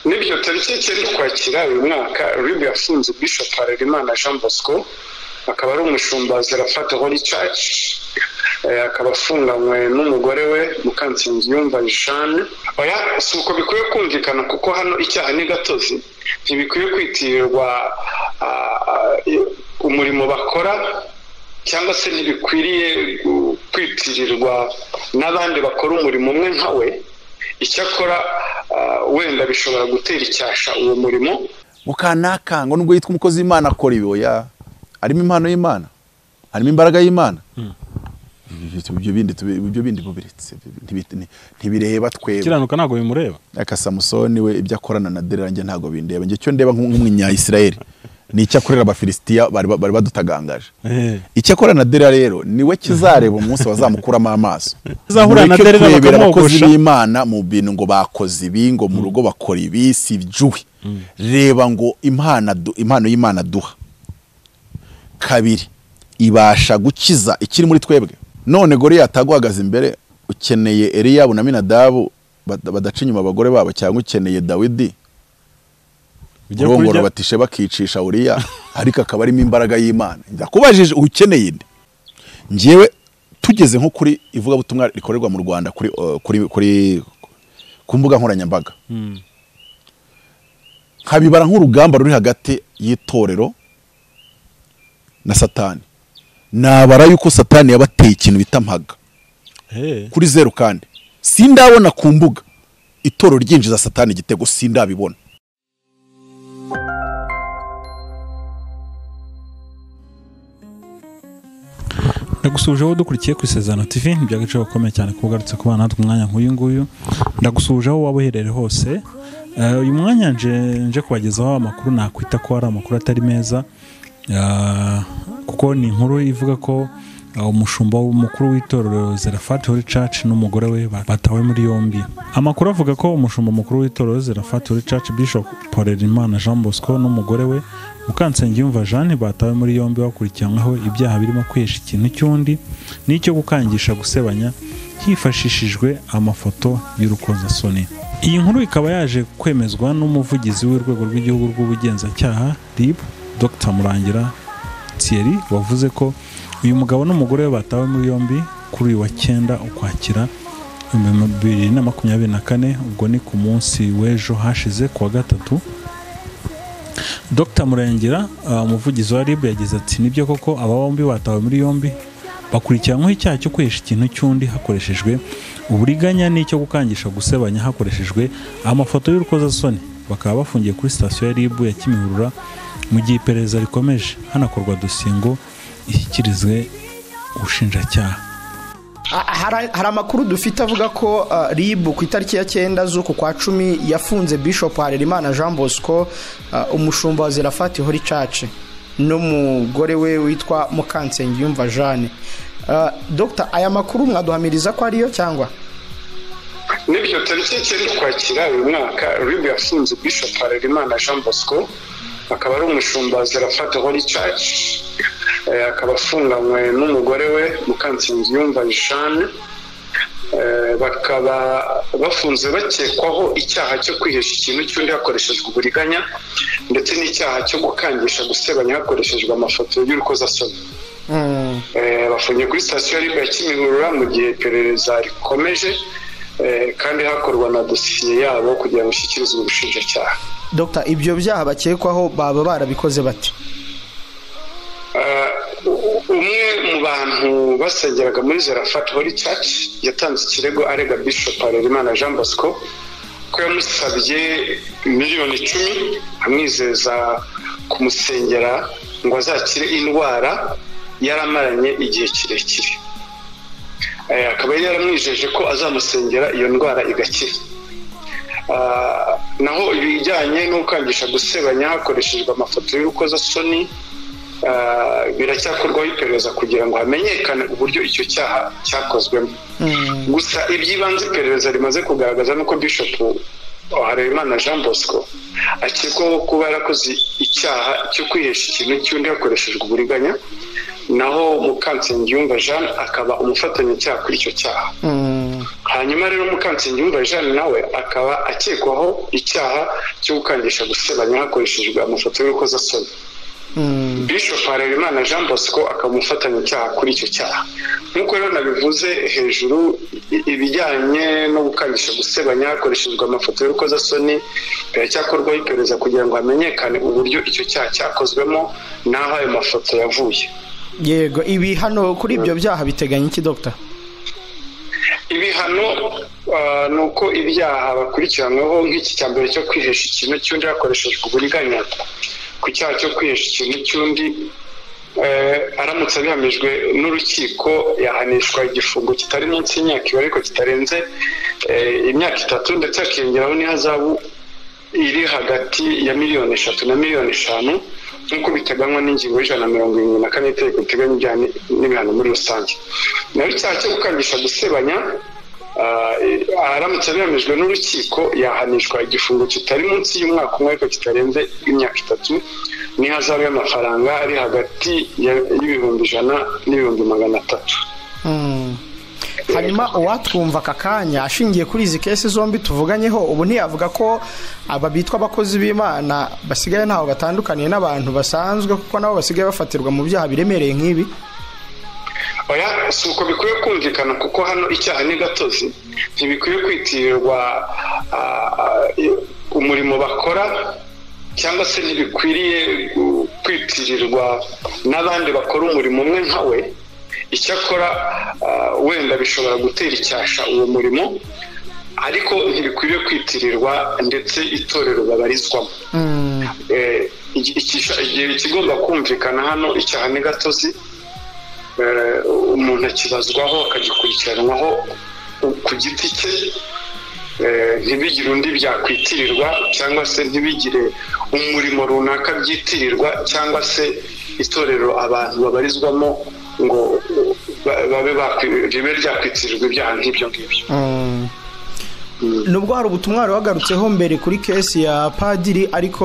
Nibyo, tariki 9 Ukwakira uyu mwaka RIB yafunze Bishop Harerimana Jean Bosco, akaba ari umushumba wa Zeraphath Holy Church, akaba afunganywe n'umugore we Mukansengiyumva Jeanne. Oya, si uko bikwiye kumvikana, kuko hano icyaha ni gatozi, ntibikwiye kwitirirwa umurimo bakora, cyangwa se ntibikwiriye kwitirirwa n'abandi bakora umurimo umwe nka we. Icyakora wenda bishobora gutera icyasha uwo murimo. Mukanaka ngo nubwo yitwa umukozi w'Imana akora ibi, oya, harimo impano y'Imana, harimo imbaraga y'Imana. Ibyo bindi bubiretse ntibireba twebwe. Kiranuka ntago bimureba. Aka Samusoni we ibyo akorana na Delila nge ntago bindeba. Nge cyo ndeba nk'umunya Israel ni icyo akorera Abafilisitiya bari badutagangaje. Icyo akorana na Delila rero niwe kizareba umunsi bazamukuramo amaso. Zahura na Delila bakamwogosha. Imana mu bintu ngo bakoze ibi, ngo mu rugo bakora ibi, si juwe. Reba ngo impano y'Imana duha. Kabiri, ibasha gukiza ikiri muri twebwe. None Goliyati aguhagaze imbere, ukeneye Eliyabu na Aminadabu badaca inyuma abagore babo, cyangwa ukeneye Dawidi urongora batishe bakicisha Uriya, ariko akaba arimo imbaraga y'Imana. Ndakubajije, ukeneye inde? Njyewe tugeze nko kuri ivugabutumwa rikorerwa mu Rwanda kuri kuri kuri ku mbuga nkoranyambaga, nkabibara nk'urugamba ruri hagati y'itorero na Satani. Nabara yuko Satani yabateye ikintu bita mpaga kuri 0, kandi sindabona ku mbuga itorero ryinjiza Satani igitego, sindabibona. Ndagusuhujeho dukurikiye ku Isezerano TV, ni by'agaciro gakomeye cyane kugarutse kubana natwe umwanya nk'uyu nguyu. Ndagusuhujeho waba uherereye hose. Uyu mwanya nje kubagezaho amakuru nakwita ko ari amakuru atari meza, kuko ni inkuru ivuga ko umushumba mukuru w'itorero Zeraphath Holy Church n'umugore we batawe muri yombi. Amakuru avuga ko umushumba mukuru w'itorero Zeraphath Holy Church Bishop Harerimana Jean Bosco n'umugore we Mukansengiyumva Jeanne batawe muri yombi bakurikiranyweho ibyaha birimo kwihesha ikintu cy'undi n'icyo gukangisha gusebanya hifashishijwe amafoto y'urukozasoni. Iyi nkuru ikaba yaje kwemezwa n'umuvugizi w'urwego rw'igihugu rw'ubugenzacyaha RIB, Dr Murangira Thierry, wavuze ko uyu mugabo n'umugore we batawe muri yombi kuri uyu wa 9 Ukwakira 2024, ubwo ni ku munsi w'ejo hashize kuwa gatatu. Dr Murangira, umuvugizi wa RIB, yagize ati: nibyo koko aba bombi batawe muri yombi bakurikiranyweho icyaha cyo kwihesha ikintu cy'undi hakoreshejwe uburiganya n'icyo gukangisha gusebanya hakoreshejwe amafoto y'urukozasoni. Bakaba bafungiye kuri sitasiyo ya RIB ya Kimihurura mu gihe iperereza rikomeje, hanakorwa dosiye ngo ishyikirizwe ubushinjacyaha. Hari amakuru dufite avuga ko RIB ku itariki ya 9 z'uku kwa 10 yafunze Bishop Harerimana Jean Bosco, umushumba wa Zeraphath Holy Church, n'umugore we witwa Mukansengiyumva Jeanne. Dr, aya makuru mwaduhamiriza ko ariyo cyangwa? Nibyo, tariki 9 Ukwakira uyu mwaka RIB yafunze Bishop Harerimana Jean Bosco, akaba ari umushumba wa Zeraphath Holy Church, akaba afunganywe n'umugore we Mukansengiyumva Jeanne. Bakaba bafunze bakekwaho icyaha cyo kwihesha ikintu cy'undi hakoreshejwe uburiganya, ndetse n'icyaha cyo gukangisha gusebanya hakoreshejwe amafoto y'urukozasoni. Bafungiye kuri sitasiyo ya RIB ya Kimihurura mu gihe iperereza rikomeje, kandi hakorwa na dosiye yabo kugira ngo ishyikirizwe ubushinjacyaha. Dr, ibyo byaha bakekwaho baba barabikoze bate? Umwe mu bantu basengeraga muri Zeraphath Holy Church yatanze ikirego arega Bishop Harerimana Jean Bosco ko yamusabye miliyoni 10 amwizeza kumusengera ngo azakire indwara yaramaranye igihe kirekire. Akaba yari yaramwijeje ko azamusengera iyo ndwara igakira. Naho ibijyanye no gukangisha gusebanya hakoreshejwe amafoto y'urukozasoni biracyakorwaho iperereza kugira ngo hamenyekane uburyo icyo cyaha cyakozwemo. Gusa iby'ibanze iperereza rimaze kugaragaza nuko Bishop Harerimana Jean Bosco akekwaho kuba yarakoze icyaha cyo kwihesha ikintu cy'undi hakoreshejwe uburiganya, naho Mukansengiyumva Jeanne akaba umufatanyacyaha kuri icyo cyaha. Hanyuma rero Mukansengiyumva Jeanne nawe akaba akekwaho icyaha cyo gukangisha gusebanya hakoreshejwe amafoto y'urukozasoni. Bishop Harerimana Jean Bosco akaba umufatanyacyaha kuri icyo cyaha. Nk'uko rero nabivuze hejuru, ibijyanye no gukangisha gusebanya hakoreshejwe amafoto y'urukozasoni biracyakorwaho iperereza kugira ngo hamenyekane uburyo icyo cyaha cyakozwemo n'aho ayo mafoto yavuye. Yego, ibihano kuri ibyo byaha biteganya iki, Dr? Ibihano ni uko ibyaha bakurikiranyweho nk'iki cya mbere cyo kwihesha ikintu cy'undi hakoreshejwe uburiganya, ku cyaha cyo kwihesha ikintu cy'undi aramutse abihamijwe n'urukiko yahanishwa igifungo kitari munsi y'imyaka 2 ariko kitarenze imyaka 3, ndetse hakiyongeraho n'ihazabu iri hagati ya miliyoni 3 na miliyoni 5 nk'uko biteganywa n'ingingo y'174 y'itegeko riteganya ibyaha n'ibihano muri rusange. Naho icyaha cyo gukangisha gusebanya aramutse abihamijwe n'urukiko yahanishwa igifungo kitari munsi y'umwaka umwe ariko kitarenze imyaka 3 n'ihazabu y'amafaranga ari hagati y'ibihumbi 100 n'ibihumbi 300. Hanyuma uwatwumva aka kanya ashingiye kuri izi kesi zombi tuvuganyeho, ubu ntiyavuga ko aba bitwa abakozi b'Imana basigaye ntaho batandukaniye n'abantu basanzwe, kuko nabo basigaye bafatirwa mu byaha biremereye nk'ibi? Oya, si uko bikwiye kumvikana, kuko hano icyaha ni gatozi, ntibikwiye kwitirirwa umurimo bakora, cyangwa se ntibikwiriye kwitirirwa n'abandi bakora umurimo umwe nka we. Icyakora wenda bishobora gutera icyasha uwo murimo, ariko ntibikwiriye kwitirirwa ndetse itorero babarizwamo. Ikigomba kumvikana hano, icyaha ni gatozi, umuntu akibazwaho akagikurikiranwaho ku giti cye, ntibigire undi byakwitirirwa, cyangwa se ntibigire umurimo runaka byitirirwa, cyangwa se itorero abantu babarizwamo ngo babe ribe ryakwitirirwa ibyaha nk'ibyo ngibyo. Nubwo hari ubutumwa wari wagarutseho mbere kuri kesi ya padiri, ariko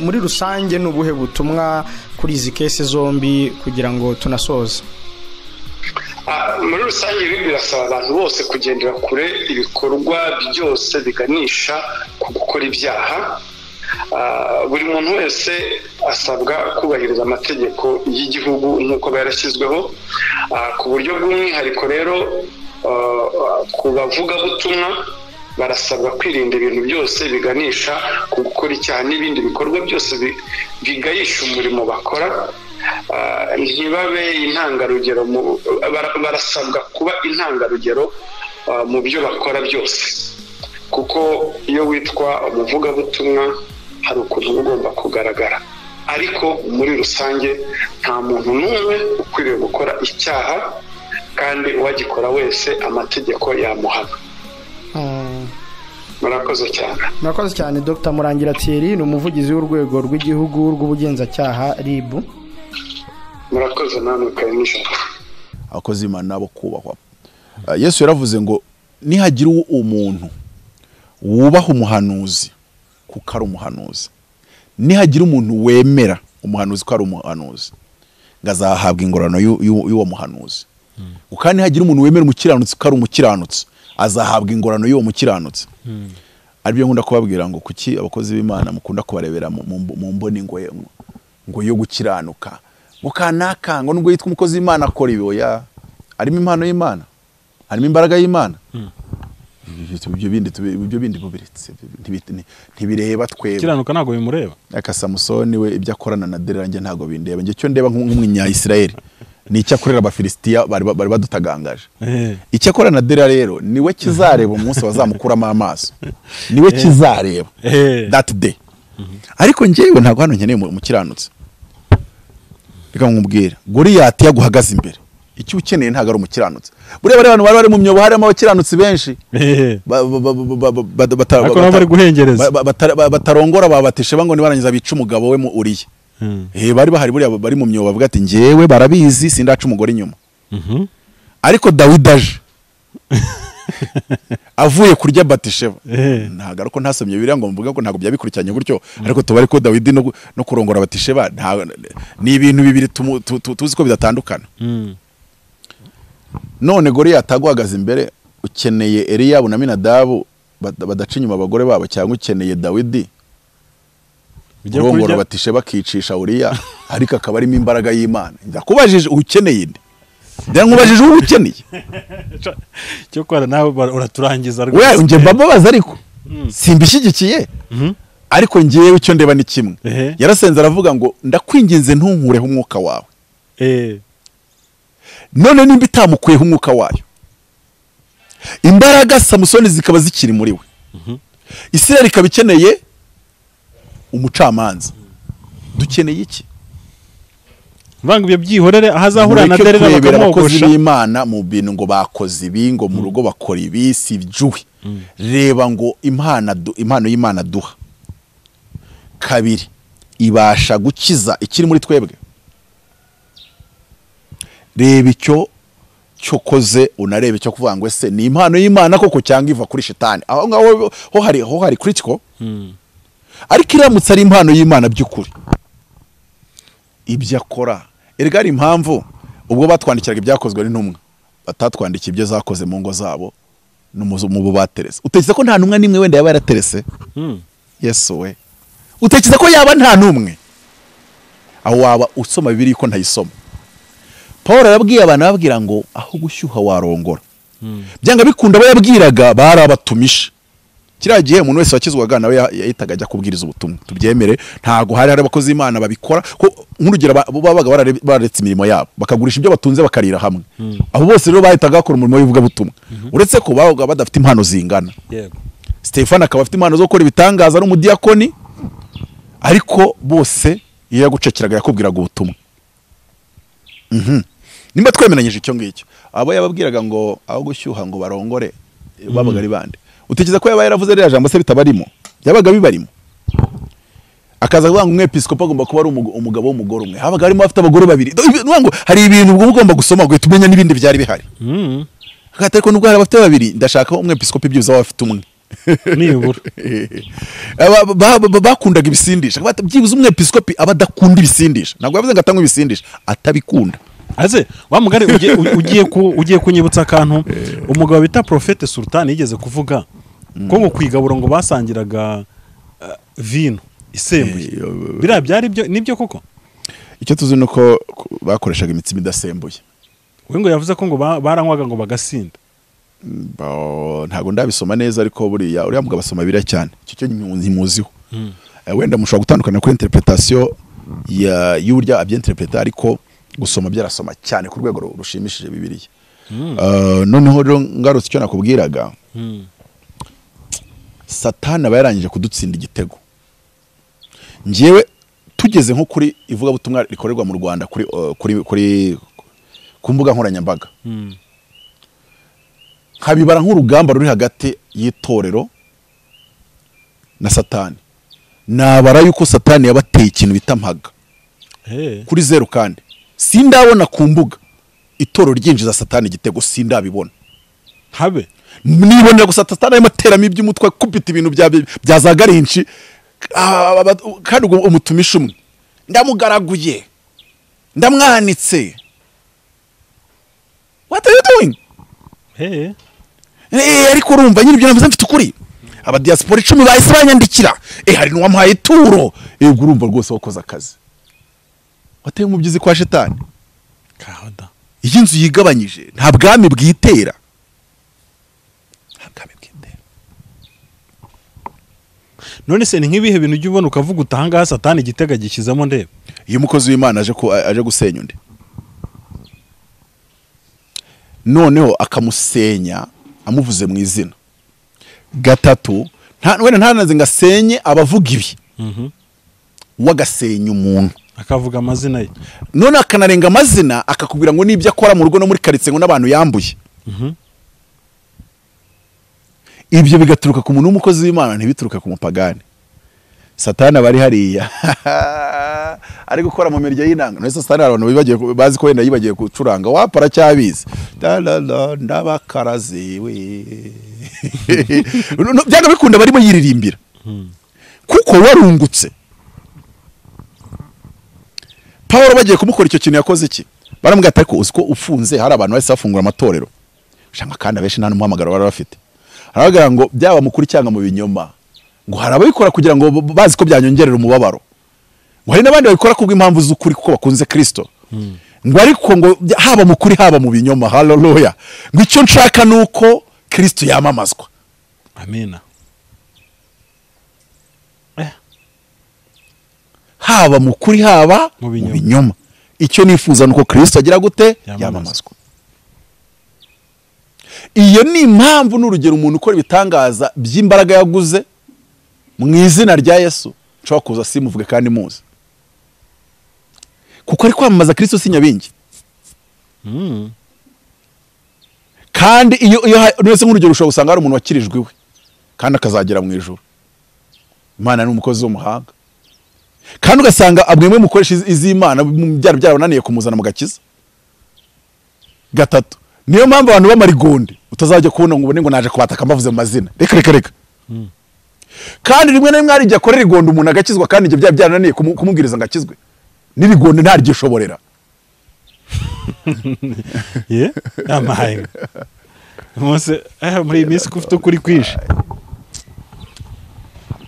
muri rusange ni ubuhe butumwa kuri izi kesi zombi kugira ngo tunasoze? Muri rusange ibi birasaba abantu bose kugendera kure ibikorwa byose biganisha ku gukora ibyaha. Buri muntu wese asabwa kubahiriza amategeko y'igihugu nk'uko aba yarashyizweho. Ku buryo bw'umwihariko rero ku bavugabutumwa barasabwa kwirinda ibintu byose biganisha ku gukora icyaha n'ibindi bikorwa byose bigayisha umurimo bakora. Ntibabe intangarugero, barasabwa kuba intangarugero mu byo bakora byose, kuko iyo witwa umuvugabutumwa hari ukuntu uba ugomba kugaragara. Ariko muri rusange nta muntu n'umwe ukwiriye gukora icyaha, kandi uwagikora wese amategeko yamuhana. Murakoze cyane. Murakoze cyane Dr. Murangira Thierry, ni umuvugizi w'urwego rw'igihugu rw'ubugenzacyaha RIB. Murakoze namwe kandi nijoro. Abakozi b'Imana nabo kubahwa. Yesu yaravuze ngo nihagira umuntu wubaha umuhanuzi kuko ari umuhanuzi, nihagira umuntu wemera umuhanuzi ko ari umuhanuzi, ngo azahabwa ingororano y'uwo muhanuzi. Kandi nihagira umuntu wemera umukiranutsi ko ari umukiranutsi, azahabwa ingororano y'uwo mukiranutsi. Aribyo nkunda kubabwira ngo kuki abakozi b'Imana mukunda kubarebera mu mboni ngo yo gukiranuka, ngo kanaka ngo nubwo yitwa umukozi w'Imana akora ibi, oya, harimo impano y'Imana, harimo imbaraga y'Imana. Ibyo bindi bubiretse ntibireba twebwe. Kiranuka ntago bimureba. Aka Samusoni we ibyo akorana na Delila nge ntago bindeba. Nge cyo ndeba nk'umunya-Israel ni icyo akorera Abafilisitiya bari badutagangaje. Icyo akorana na Delila rero niwe kizareba umunsi bazamukuramo amaso, niwe kizareba that day. Ariko njyewe ntago hano nkeneye umukiranutsi. Reka nkubwire, Goliyati yaguhagaze imbere, icyo ukeneye ntago ari umukiranutsi. Buriya bari abantu bari mu myobo harimo abakiranutsi benshi batarongora babatisha bango nibarangiza bica umugabo we mu Uriya. Bari bahari buriya bari mu myobo bavuga ati njyewe barabizi sindaca umugore inyuma. Ariko Dawidi aje avuye kurya Batisheba, ntago ariko ntasomye biriya ngo mvuga ko ntago byabikurikiranye gutyo, ariko tubari ko Dawidi no kurongora Batisheba ni ibintu bibiri tuzi ko bidatandukana. None Goliyati aguhagaze imbere Ukeneye Eliyabu na Minadabu badaca inyuma abagore babo, cyangwa ukeneye Dawidi urongora batishe bakicisha Uriya ariko akaba arimo imbaraga y'Imana? Ndakubajije, ukeneye inde? Ndankubajije uwo ukeneye. Cyo kwara nawe uraturangiza rwose. We nge mbabaza ariko simbishyigikiye. Ariko ngewe icyo ndeba ni kimwe. Yarasenze aravuga ngo ndakwinginze ntunkureho umwuka wawe. None nimba itamukuyeho umwuka wayo, imbaraga Samusoni zikaba zikiri muri we, Isirayeli ikaba ikeneye umucamanza. Dukeneye iki? Banga ibyo byihorere ahazahura na Derera bakamwogosha. Imana mu bintu ngo bakoze ibi, ngo mu rugo bakora ibi, si juwe. Reba ngo impano y'Imana duha. Kabiri, ibasha gukiza ikiri muri twebwe. Reba icyo cyokoze, unarebe icyo kuvuga ngo ese ni impano y'Imana koko cyangwa iva kuri shitani. Aho ngaho ho hari critical. Ariko iramutse ari impano y'Imana by'ukuri, ibyo akora erega ari impamvu ubwo batwandikiraga ibyakozwe n'intumwa batatwandikiye ibyo zakoze mu ngo zabo no mu bo baterese. Utekereza ko nta ntumwa nimwe wenda yaba yaraterese? Yesu we, utekereza ko yaba nta numwe? Aho waba usoma Bibiliya ko ntayisoma. Paul arabwiye abantu ababwira ngo aho gushyuha warongora. Byanga bikunda abo yabwiraga bari abatumisha. Kiriya gihe umuntu wese wakizwaga nawe yahitaga ajya kubwiriza ubutumwa. Tubyemere, ntago hari abakozi Imana babikora ko nk'urugero babaga bararetse imirimo yabo bakagurisha ibyo batunze bakarira hamwe. Abo bose rero bahitaga bakora umurimo w'ivugabutumwa. Uretse ko babaga badafite impano zingana. Yego. Stefan akaba afite impano zo gukora ibitangaza ari umudiyakoni, ariko bose iyo yagucekeraga yakubwiraga ubutumwa. Nimba twemeranyije icyo ngicyo, abo yababwiraga ngo aho gushyuha ngo barongore babaga ari bande? Utekereza ko yaba yaravuze ririya jambo se bitabarimo? Yabaga bibarimo. Akaza kuvuga ngo umwepiskopi agomba kuba ari umugabo w'umugore umwe, habaga harimo afite abagore babiri. Ngo hari ibintu ubwo ugomba gusoma ugahita umenya n'ibindi byari bihari. Hagati ariko nubwo hari abafite babiri, ndashaka umwepiskopi byibuze aba afite umwe nibura. Bakundaga ibisindisha, byibuze umwepiskopi aba adakunda ibisindisha. Ntabwo yavuze ngo atanywe ibisindisha, atabikunda. Aze wa mugari ugiye kunyibutsa akantu umugabo bita Prophète Sultan yigeze kuvuga ko ngo kwigabura ngo basangiraga vino isembuye. Biriya byari byo nibyo koko? Icyo tuzi nuko bakoreshaga imitsima idasembuye. We ngo yavuze ko ngo baranywaga ngo bagasinda. Ntago ndabisoma neza ariko buriya uriya mugabo asoma biriya cyane. Icyo cyo ntimuziho. Wenda mushobora gutandukana kuri interpretation ya y'uburyo abyinterpreta, ariko gusoma byarasoma cyane ku rwego rushimishije Bibiliya. Noneho rero ngarutse icyo nakubwiraga, Satani aba yarangije kudutsinda igitego. Njyewe tugeze nko kuri ivugabutumwa rikorerwa mu Rwanda kuri kuri kuri ku mbuga nkoranyambaga, nkabibara nk'urugamba ruri hagati y'itorero na Satani. Nabara yuko Satani yabateye ikintu bita mpaga kuri zeru, kandi sindabona ku mbuga itoro ryinjiza Satani igitego, sindabibona. Habe nibonera gusa Satani arimo ateramo iby'umutwe, kubita ibintu bya za garinci, kandi umutumisha umwe ndamugaraguye ndamwanitse. What are you doing? Ariko urumva nyine ibyo navuze mfite ukuri. Aba diaspora 10 bahise banyandikira, hari n'uwamuhaye ituro. Ubwo urumva rwose wakoze akazi, wateye umubyizi kwa Shetani. Kahoda iyi nzu yigabanyije, nta bwami bwitera, nta bwami bwitera. None se ni nk'ibihe bintu ujya ubona ukavuga utanga Satani igitega gishyizemo ndeba? Iyo umukozi w'Imana aje gusenya undi, noneho akamusenya amuvuze mu izina. Gatatu, wenda ntanaze ngasenye abavuga ibi, wagasenya umuntu akavuga amazina ye, none akanarenga amazina akakubwira ngo nibyo akora mu rugo no muri quartier ngo n'abantu yambuye. Ibyo bigaturuka ku muntu w'umukozi w'Imana, ntibituruka ku mupagani. Satani abari hariya ari gukora mu mirya y'inanga. None Satani abantu bibagiye bazi ko wenda yibagiye gucuranga, wapara cyabizi ndabakaraze we. Byanga bikunda barimo yiririmbira kuko warungutse. Paul bagiye kumukora icyo kintu yakoze iki? Baramubwira ati ariko uzi ko ufunze hari abantu bahise bafungura amatorero. Shanga kandi abenshi nta n'umuhamagaro bari bafite. Aravuga ngo byaba mukuri cyangwa mu binyoma, ngo hari ababikora kugira ngo bazi ko byanyongerera umubabaro, ngo hari n'abandi babikora kubw'impamvu z'ukuri kuko bakunze Kristo. Ngo ariko ngo haba mukuri haba mu binyoma, haleluya, ngo icyo nshaka nuko Kristo yamamazwa. Amina. Haba mukuri haba mu binyoma, icyo nifuza nuko Kristo agira gute? Yamamazwa. Iyo ni impamvu n'urugero umuntu ukora ibitangaza by'imbaraga yaguze mu izina rya Yesu nshobora kuza simuvuge kandi muzi, kuko ari kwamamaza Kristo si nyabingi. Kandi iyo nese nk'urugero ushobora gusanga hari umuntu wakirijwe iwe kandi akazagera mu ijuru, Imana ni umukozi w'umuhanga, kandi ugasanga amwe mukoresha iz'Imana byari byarabananiye kumuzana mu gakiza. Gatatu, niyo mpamvu abantu b'amarigonde utazajya kubona ngo ubone ngo naje kubataka mbavuze mu mazina, reka reka reka. Kandi rimwe na rimwe hari igihe akorera igondo umuntu agakizwa, kandi ibyo byari byarananiye kumubwiriza ngo akizwe, n'irigonde ntaryishoborera. Ye amaye mose muri iyi minsi kufite ukuri kwishe.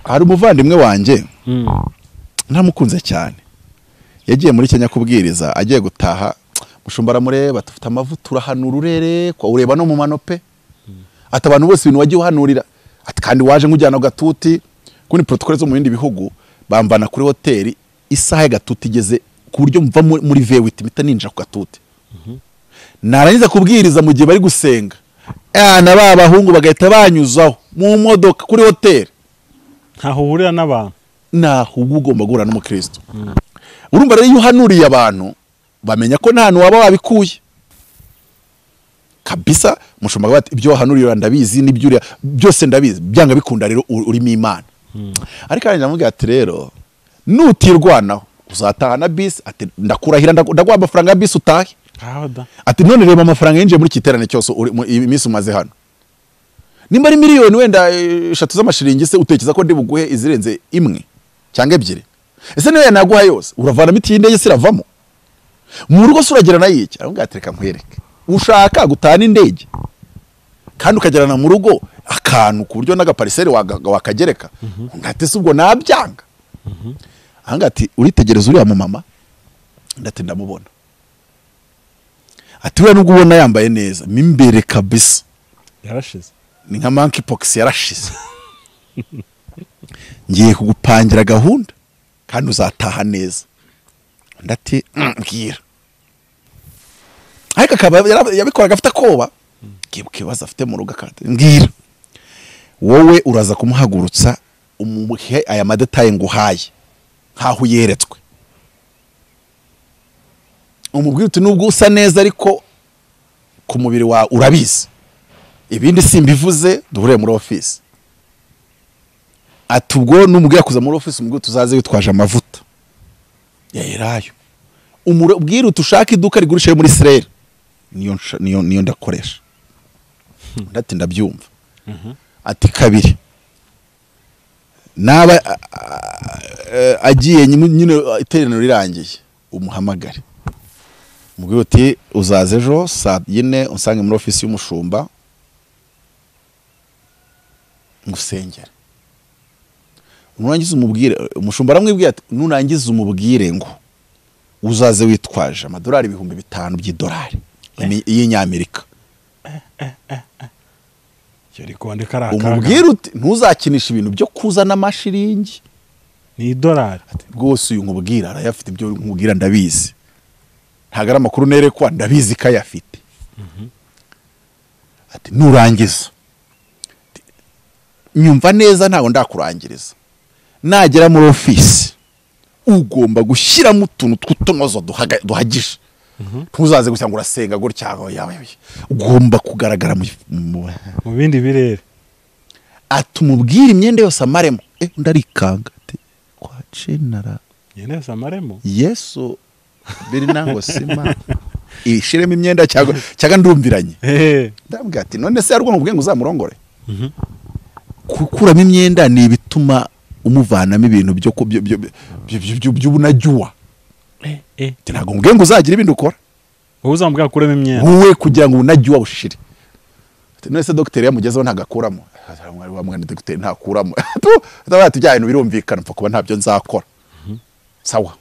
Hari umuvandimwe wanjye ntamukunze cyane, yagiye muri Kenya kubwiriza, agiye gutaha mushumba aramureba, tufite amavuta urahanura urerekwa ureba no mu manope, ati abantu bose ibintu wagiye uhanurira, ati kandi waje nkujyana gatuti kuri protocole zo mu bindi bihugu, bamvana kuri hoteli isaha ya gatuti igeze ku buryo mva muri V8 mpita ninjira ku gatuti. Narangiza kubwiriza mu gihe bari gusenga, na ba bahungu bagahita banyuzaho mu modoka kuri hoteli. Ntaho uhurira n'abantu, naho ugomba guhura n'umukristo. Urumva rero iyo uhanuriye abantu bamenya ko nta hantu waba wabikuye kabisa. Mushumba bati ibyo wahanuriye ndabizi n'ibyo uri byose ndabizi, byanga bikunda rero urimo Imana. Ariko aranje amubwira ati rero nutirwanaho uzataha na bisi, ati ndakurahira ndaguha amafaranga ya bisi utahe. Ati none reba amafaranga yinjiye muri kiterane cyose iminsi umaze hano, nimba ari miliyoni wenda 3 z'amashiringi se utekereza ko ndi buguhe izirenze imwe cyangwa ebyiri? Ese niyo naguha yose uravanamo iti y'indege siravamo mu rugo se uragera nayo iki? Aramubwira ati reka nkwereke, ushaka gutana indege kandi ukagerana mu rugo akantu ku buryo n'agapariseri wakagereka. Ati se ubwo nabyanga? Ahanga ati uritegereza uriya mu mama? Ndati ndamubona. Ati we nubwo ubona yambaye neza mimbere kabisa yarashize, ni nka monkey pox yarashize. Ngiye kugupangira gahunda kandi uzataha neza. Ndati mbwira. Ariko akaba yabikoraga afite akoba, kibazo afite mu rugo akati mbwira, wowe uraza kumuhagurutsa umuhe aya madetaye nguhaye nkaho yeretswe, umubwira uti nubwo usa neza ariko ku mubiri wawe urabizi, ibindi simbivuze duhure muri office. Ati ubwo numubwira kuza muri office umubwira tuzaze witwaje amavuta ya elayo, umubwira utushaka iduka rigurisha muri Israel, niyo ndakoresha. Ndati ndabyumva. Ati kabiri, naba agiye nyine iteraniro rirangiye umuhamagare, umubwire uti uzaze ejo saa 4 unsange muri office y'umushumba ngusengere. Nurangiza umubwire, umushumba aramwibwira ati nurangiza umubwire ngo uzaze witwaje amadolari 5000 by'idolari y'inyamerika. Umubwire uti ntuzakinisha ibintu byo kuzana amashiringi ni idolari. Rwose uyu nkubwira arayafite, ibyo nkubwira ndabizi, ntago ari amakuru nerekwa, ndabizi ko ayafite. Ati nurangiza nyumva neza ntago ndakurangiriza, nagera muri office ugomba gushyiramo utuntu tw'utunozo duhagije, ntuzaze gusa ngo urasenga gutya, ugomba kugaragara mu bindi birere. Ati umubwire imyenda yose amaremo. Undi arikanga ati kwa cenara imyenda yose amaremo Yesu biri nango sima ishiremo imyenda cyangwa ndumviranye. Ndambwira ati none se yarwo nkubwiye ngo uzamurongore? Gukuramo imyenda ni ibituma umuvanamo ibintu byo by'ubunajyuwa. Ntabwo nkubwiye ngo uzagira ibindi ukora, wowe uzamubwira akuremo imyenda wowe kugira ngo ubunajyuwa bushire. None se dogiteri yamugezeho ntagakuramo? Wa mwana dogiteri ntakuramo. Ati bya bintu birumvikana, mpfa kuba ntabyo nzakora. Sawa.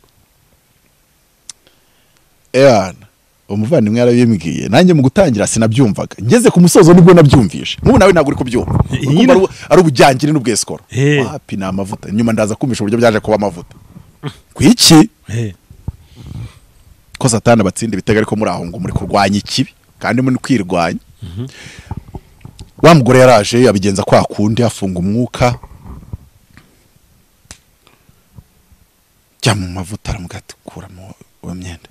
Ewana, umuvandimwe yarabimbwiye, nanjye mu gutangira sinabyumvaga, ngeze ku musozo nibwo nabyumvishe. Nk'ubu nawe ntabwo uri kubyumva, ari ubujyangire n'ubwesikoro. Wapi, ni amavuta. Nyuma ndaza kumvisha uburyo byaje kuba amavuta. Kwiki ko Satani abatsinda ibitego, ariko muri aho ngo muri kurwanya ikibi kandi muri kwirwanya. Wa mugore yaraje abigenza kwa kundi, afunga umwuka jya mu mavuta, aramugati kuramo uwo myenda.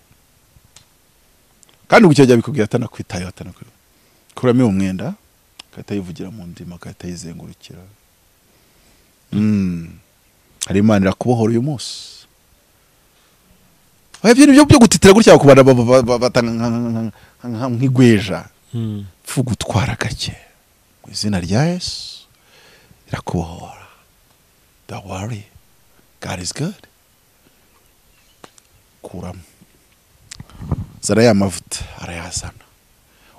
Kandi ubwo bikubwira atanakwitayeho, atanakuramo uwo mwenda, agahita yivugira mu ndimi, agahita yizengurukira. Hari Imana irakubohora uyu munsi. Oya, ibintu byo gutitira gutya ku bantu nk'igweja, pfu gutwara gake mu izina rya Yesu irakubohora. Don't worry, God is good. Kuramo, zana ya mavuta, arayazana.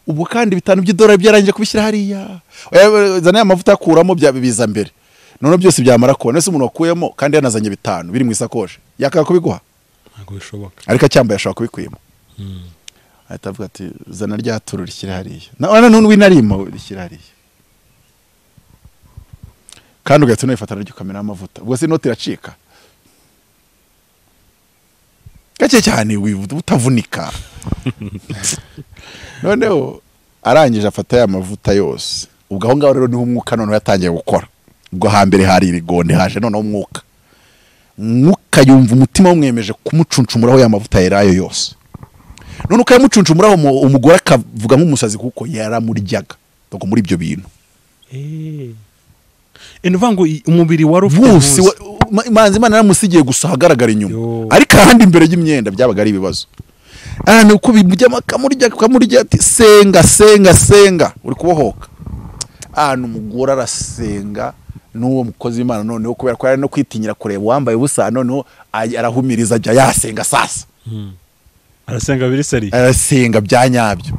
Ubwo kandi 5 by'idolari byarangije kubishyira hariya. Zana ya mavuta, akuramo, biza mbere. None byose byamara kubona ese umuntu wakuyemo kandi yanazanye 5 biri mu isakoshi yakaka kubiguha? Ntabwo bishoboka. Ariko acyambaye ashobora kubikwima. Ahita avuga ati zana rya turu rishyira hariya, none none winarimo rishyira hariya, kandi ugahita unayifata naryo ukamena amavuta. Ubwo se inoti iracika gake cyane utavunika. Noneho arangije afata ya mavuta yose. Ubwo aho ngaho rero niho umwuka noneho yatangiye gukora. Ubwo hambere hari ibigonde, haje noneho umwuka. Umwuka yumva umutima wamwemeje kumucuncumuraho ya mavuta yerayo yose. None ukayamucuncumuraho, umugore akavuga nk'umusazi kuko yaramuryaga. Donc muri ibyo bintu. Enuva ngo umubiri wari ufite Manzi Imana yaramusigiye gusa ahagaragara inyuma, ariko ahandi imbere y'imyenda byabaga ari ibibazo. Uko bimujyamo akamurya akamurya, ati senga senga senga uri kubohoka. Umugore arasenga n'uwo mukozi w'Imana, noneho kubera ko yari no kwitinyira kureba uwambaye ubusa, noneho arahumiriza ajya yasenga sasa. Arasenga biri seri, arasenga bya nyabyo.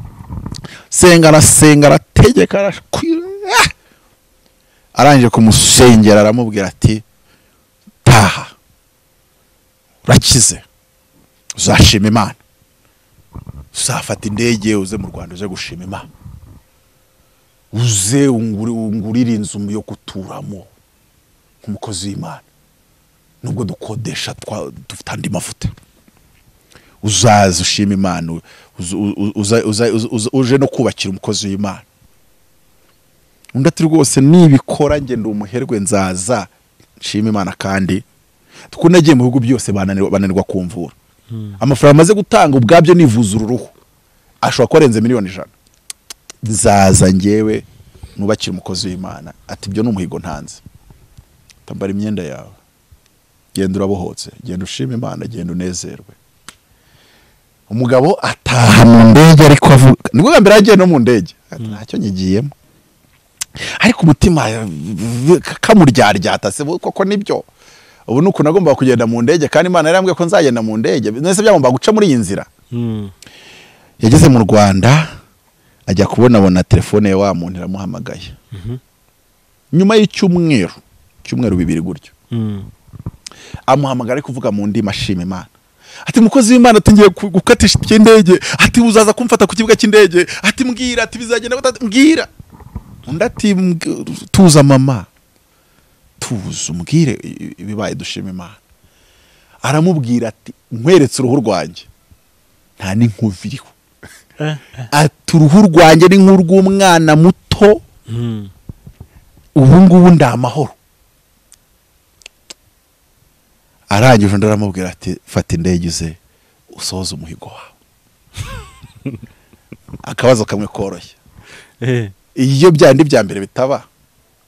Senga arasenga, arategeka, arakwira. Arangije kumusengera aramubwira ati taha urakize, uzashima Imana, uzafata indege uze mu Rwanda uze gushima Imana, uze ungurire inzu yo guturamo nk'umukozi w'Imana, nubwo dukodesha dufite andi mavuta, uzaza ushima Imana, uje no kubakira umukozi w'Imana. Undi ati rwose nibikora nge ndi umuherwe nzaza nshima Imana, kandi kuko nagiye mu bihugu byose bananirwa kumvura. Amafaranga amaze gutanga ubwabyo nivuza uruhu ashobora kuba arenze 100,000,000. Nzaza ngewe nubakira umukozi w'Imana. Ati ibyo ni umuhigo ntanze. Tambara imyenda yawe, genda urabohotse, genda ushima Imana, genda unezerwe. Umugabo ataha mu ndege, ariko avuga nibwo bwa mbere yagiye no mu ndege, ati ntacyo nyigiyemo, ariko umutima kamuryaryata se koko nibyo. Ubu nuko nagomba kugenda mu ndege kandi Imana yarambwiye ko nzagenda mu ndege, nese byagomba guca muri iyi nzira. Yageze mu Rwanda ajya kubonabona telefone ya wa muntu iramuhamagaye. Nyuma y'icyumweru, cyumweru 2 gutyo, amuhamagara ari kuvuga mu ndimi ashima Imana. Ati mukozi w'Imana, ati ngiye gukatisha itike y'indege, ati uzaza kumfata ku kibuga cy'indege, ati mbwira, ati bizagenda gute, mbwira. Undi ati tuza mama, tuza umbwire ibibaye dushima Imana. Aramubwira ati nkweretse uruhu rwanjye nta n'inkovu iriho. Ati uruhu rwanjye ni nk'urw'umwana muto, ubu ngubu ndi amahoro. Arangije undi aramubwira ati fata indege uze usohoze umuhigo wawe. Akabazo kamwe koroshye. Iyo byandi bya mbere bitaba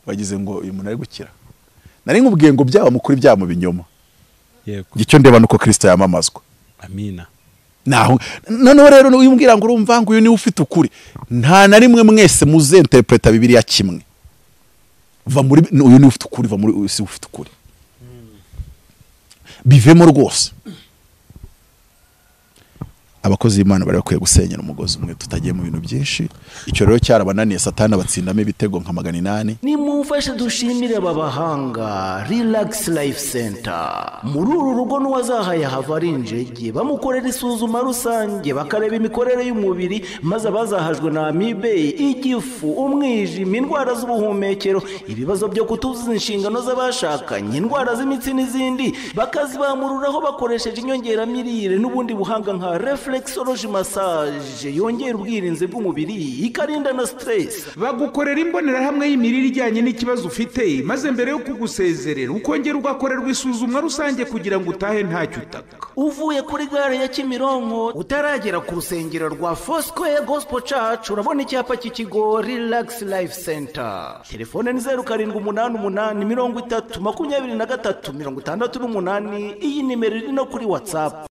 bagize ngo uyu muntu ari gukira. Nari nkubwiye ngo byaba mukuri byaba mu binyoma. Yego. Icyo ndeba nuko Kristo yamamazwa. Amina. Naho noneho rero uyu mbwira ngo urumva ngo uyu niwe ufite ukuri, nta na rimwe mwese muzinterpreta Bibiliya kimwe. Va muri uyu niwe ufite ukuri, va muri uyu si ufite ukuri. Bivemo rwose. Abakozi b'Imana bari bakwiye gusenyera umugozi umwe, tutagiye mu bintu byinshi. Icyo rero cyarabananiye, Satani abatsindamo ibitego nka 800. Nimumfashe dushimire aba bahanga Relax Life Center. Muri uru rugo n'uwazahaye hava ari injege, bamukorera isuzuma rusange, bakareba imikorere y'umubiri, maze abazahajwe na amibe, igifu, umwijima, indwara z'ubuhumekero, ibibazo byo kutuzuza inshingano z'abashakanye, indwara z'imitsi n'izindi, bakazibamururaho bakoresheje inyongeramirire n'ubundi buhanga nka reflexology massage yongera ubwirinzi bw'umubiri, ikarinda na stress. Bagukorera imbonerahamwe y'imirire ijyanye n'ikibazo ufite, maze mbere yo kugusezerera ukongera ugakorerwa isuzumwa rusange kugira ngo utahe ntacyo utaka. Uvuye kuri gare ya Kimironko utaragera ku rusengero rwa Foursquare Gospel Church, urabona icyapa cy'ikigo Relax Life Center. Telefone ni 0788 30 23 68. Iyi nimero iri no kuri WhatsApp.